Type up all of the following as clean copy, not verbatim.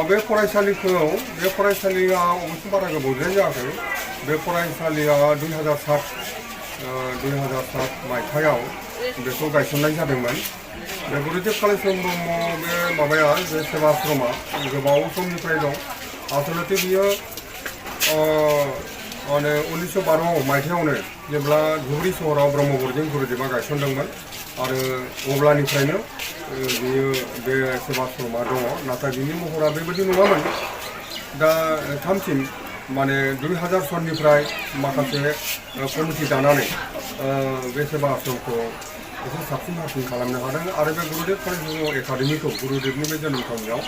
बे फरायसालिया अबस्थ' बारा गोबावद्राय जायाखै बे फरायसालिया 2007 मायथाइयाव बेखौ गायसननाय जादोंमोन बे गुरुदेव कालिचरण ब्रह्म बे माबाया बे सेबाश्रमा गोबाव समनिफ्राय दं आसलते बियो माने 1912 मायथाइयावनो जेब्ला धुबुरी सहराव ब्रह्मबरजों गुरुदेवा गायसनदोंमोन आरो अब्लानिफ्रायनो बियो बे सेबाश्रमा दङ नाथाय बिनि महरा बेबायदि नङामोन दा थामथिम माने 2000 सननिफ्राय माखासे कमिटि दानानै बे सेबाश्रमखौ एसे साबसिन हामसिन खालामनो हादों आरो बे गुरुदेव कालिचरण एकाडेमिखौ गुरुदेवनि बे जोनोम थावनियाव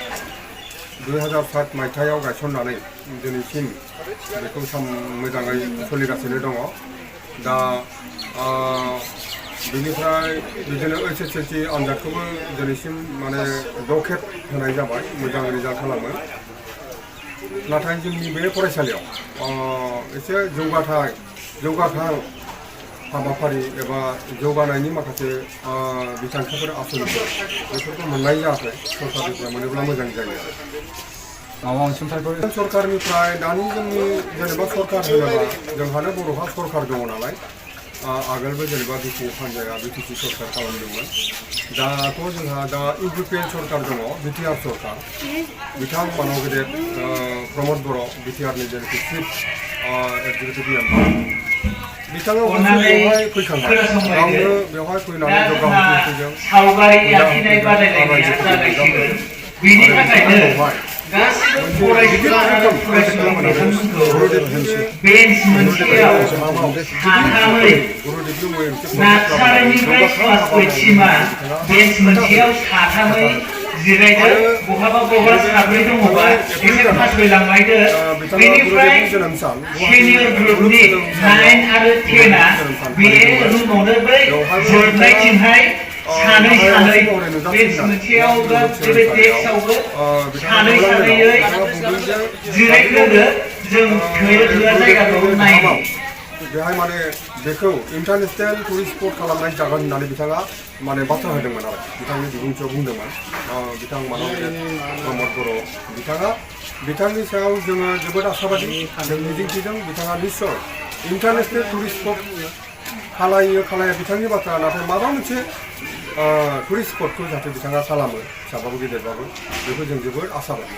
2007 मायथाइयाव गायसननानै दिनैसिम बेखौ मोजाङै सोलिगासिनो दङ दा बिनिफ्राय बिदिनो HSLC आनजादखौबो दिनैसिम माने 6 खेब होनाय जाबाय मोजां रिजाल्ट खालामो नाथाय जोंनि बे फरायसालियाव एसे जौगाथाय हाबाफारि एबा जौगानायनि माखासे बिथांखिफोर आसनिफोर बेफोरखौ मोननाय जायाखै सरकारनिफ्राय मोनोब्ला मोजां जायो माबा अनसुंथाइफोर सरकारनिफ्राय दानि जोंनि जेनेबा सरकार होनोबा जोंहानो बर'हा सरकार दङ नालाय आगोलबो जेनेबा बिटिसि हान्जाया बिटिसि सरकार खालामदोंमोन दाथ' जोंहा दा UPPN सरकार दङ बिटिआर सरकार बिथां मानव गेदेर प्रमद बर' बिटिआरनि जेनाखि चिफ एक्जिकिउटिभ मेम्बार बिथाङा बेवहाय फैखांबाय गावनो बेवहाय फैनानै जौगाहोफैदों गासिबो बेन्च मोनसेयाव साथामै नार्सारिनिफ्राय क्लास 8 सिमा बेन्च मोनसेयाव साथामै जिरायदो बहाबा साब्रै दङबा एसे फासयलांलायदो बेनिफ्राय सिनियर ग्रुपनि 9 आरो 10 आ बे रुमावनो बै जोबनायथिंहाय सानै बेन्च मोनसेयावबो बे डेस्कआवबो सानैयै जिरायग्रोदो जों थोआ जायगाखौ नायनो बेहाय माने बेखौ इन्टारनेशनेल टुरिस्ट स्पट खालामनाय जागोन होननानै बिथाङा माने बाथ्रा होदोंमोन आरो बिथांनि बिबुंथियाव बुंदोंमोन बिथां मानव प्रमद बर' बिथांनि सायाव जोङो जोबोद आशाबादि जों मिजिंथिदों बिथाङा निस्सय इन्टारनेशनेल टुरिस्ट स्पट खालाया बिथांनि बाथ्रा नाथाय माबा मोनसे टुरिस्ट स्पटखौ जाहाथे बिथाङा खालामो फिसाबाबो गेदेरबाबो बेखौ जों जोबोद आशाबादि